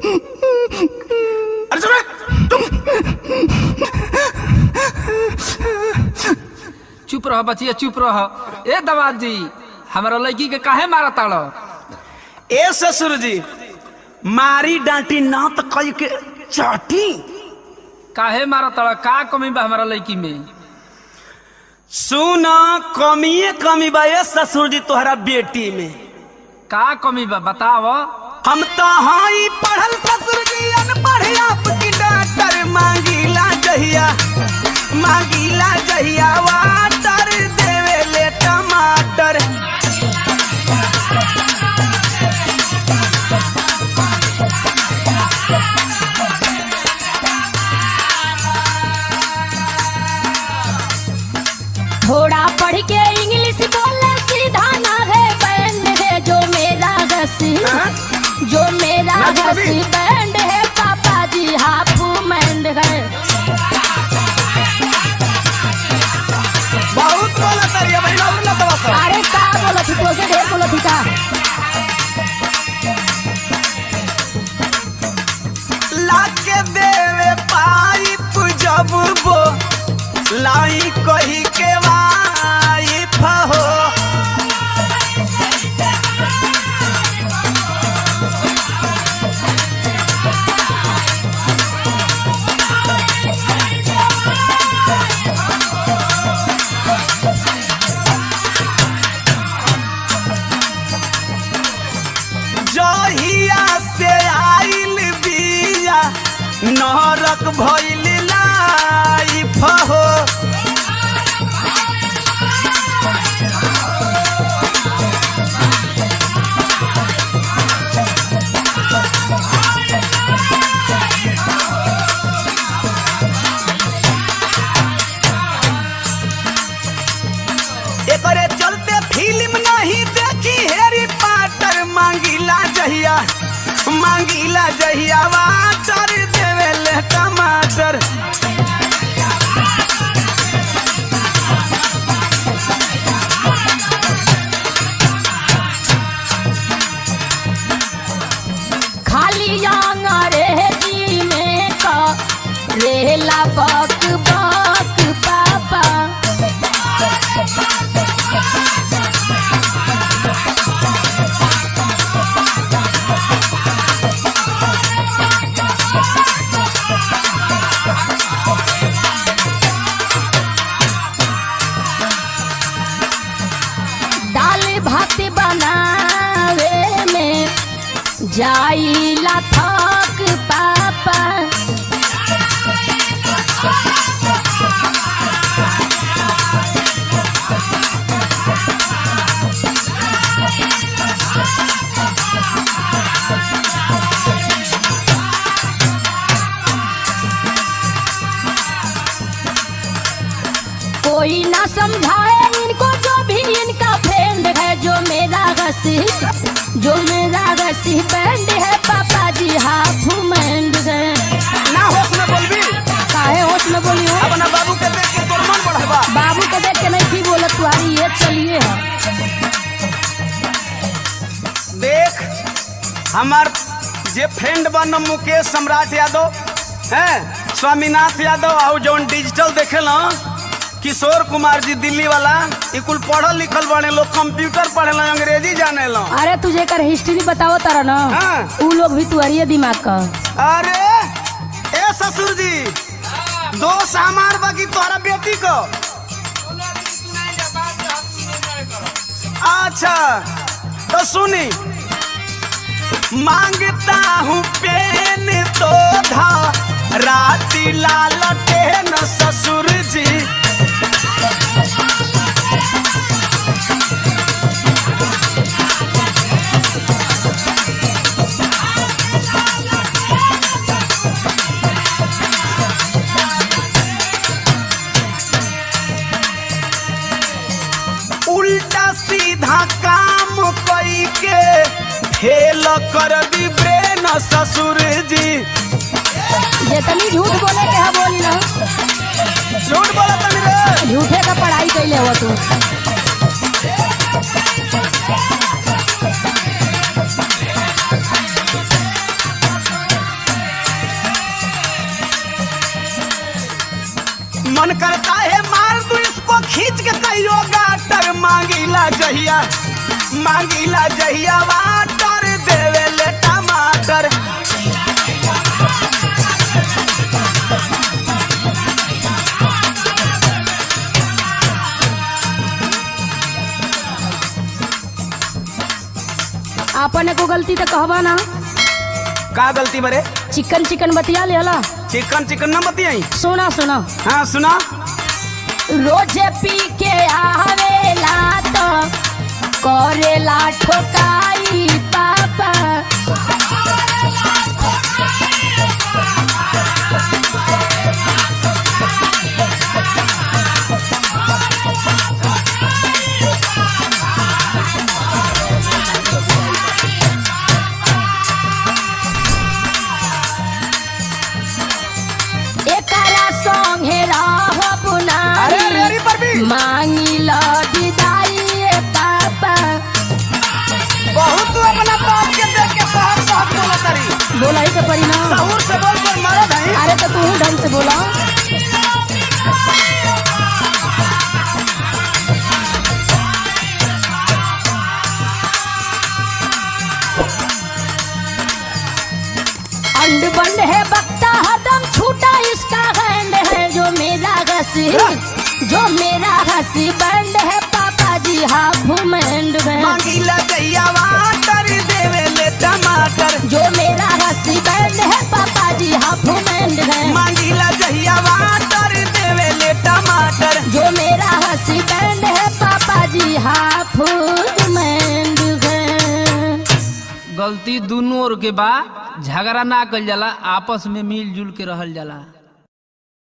अरे चुप रे, चुप। चुप रह बचिया, चुप रह। ए दवान जी, हमारा लड़की के काहे मारा ताड़ो? ए ससुर जी, मारी डांटी ना तो कई के चाटी। काहे मारा ताड़ो? का कमी बा हमारा लड़की में? सुना, कमिए कमी बा ए ससुर जी तोहरा बेटी में। का कमी बा, बताव। हम तो हाई पढ़ल ससुर जी, अनपढ़ आपकी डॉक्टर। मांगीला जहिया, मांगीला जहिया वाटर, देवे ले टमाटर। थोड़ा पढ़ के इंग्लिश बोले, सीधा ना है बैंड है। जो मेरा हसी, जो मेरा ना जी कभी। हसी बैंड है, पापा जी हाफ मैंड है। बहुत बोला तारी भाई, और ना तवा सब। अरे का बोला थी तो ढेर बोला थी का? लाके देवे पाइप जब वो लाई कही के वाइफ हो। जहिया से आइल बिया, नरक भइल लाइफ हो। एकरे चलते फिल्म नहीं देखी हैरी पॉटर। मांगीला जहिया, मांगीला जहिया वाटर, देवेले टमाटर। खाली अंग्रेजी में का रेला बक बक पापा। दाल भात बनावे में जाइला थक पापा। कोई ना समझाए इनको, जो भी इनका फ्रेंड है। जो मेरा रसी, जो मेरा रसी बैंड है, पापा जी हाफ मैंड है। ना होश में बोलबी? काहे होश में बोली हो? अपना बाबू के देख के तोर मन बढ़बा। बाबू के देख के नहीं थी बोलत, तुम्हारी ये चलिए है। देख, हमार जे फ्रेंड बन मुकेश सम्राट यादव हैं, स्वामीनाथ यादव और जौन डिजिटल देखेल किशोर कुमार जी दिल्ली वाला, ई कुल पढ़ल लिखल बने लोग, कंप्यूटर पढ़े, अंग्रेजी जाने लो। अरे तुझे कर हिस्ट्री बताओ तारा ना। हाँ। उ लोग भी तुम्हारी दिमाग का। अरे ए ससुर जी, दोष हमार बाकी तोहरा बेटी को? अच्छा तो सुनी, मांगता हूँ पेन तो धा राती लाल टेन ससुर जी। उल्टा सीधा काम कई के फेल कर दी ब्रेन ससुर जी। जितनी झूठ बोले के है बोली ना। झूठ बोला तनी रे? झूठे का पढ़ाई कैले हो तू। जहिया, मांगीला जहिया वाटर देवे ले टमाटर। आपन को गलती तो कहबा ना। का गलती बरे? चिकन चिकन बतिया लेला। चिकन चिकन न बतियाई। सुना सुना। हाँ सुना। रोजे पी के आवेला तो करेला ठोकाई पापा। एकरा संगे रहब अरे नारी, अरे अरे परवी मांगी ल विदाई ए पापा। बहुत तू अपना बाप के देख के साहब साहब बोला तारी। बोला ही के परिणाम। सहूर से बोल पर मरद है। अरे तो तू ढंग से बोला। अंड बंड है बक्ता हदम छूटा इसका हैंड है, जो मेरा हसी, जो मेरा हसी बैंड है पापा जी हाफ बैंड है। मांगीला जहिया वाटर देवे ले टमाटर। जो मेरा हसी बैंड है पापा जी हाफ बैंड है। मांगीला जहिया वाटर देवे ले टमाटर। जो मेरा हसी बैंड है पापा जी हाफ बैंड है। गलती दुनू ओर के बा, झगड़ा ना कल जाला, आपस में मिलजुल के रहल जाला।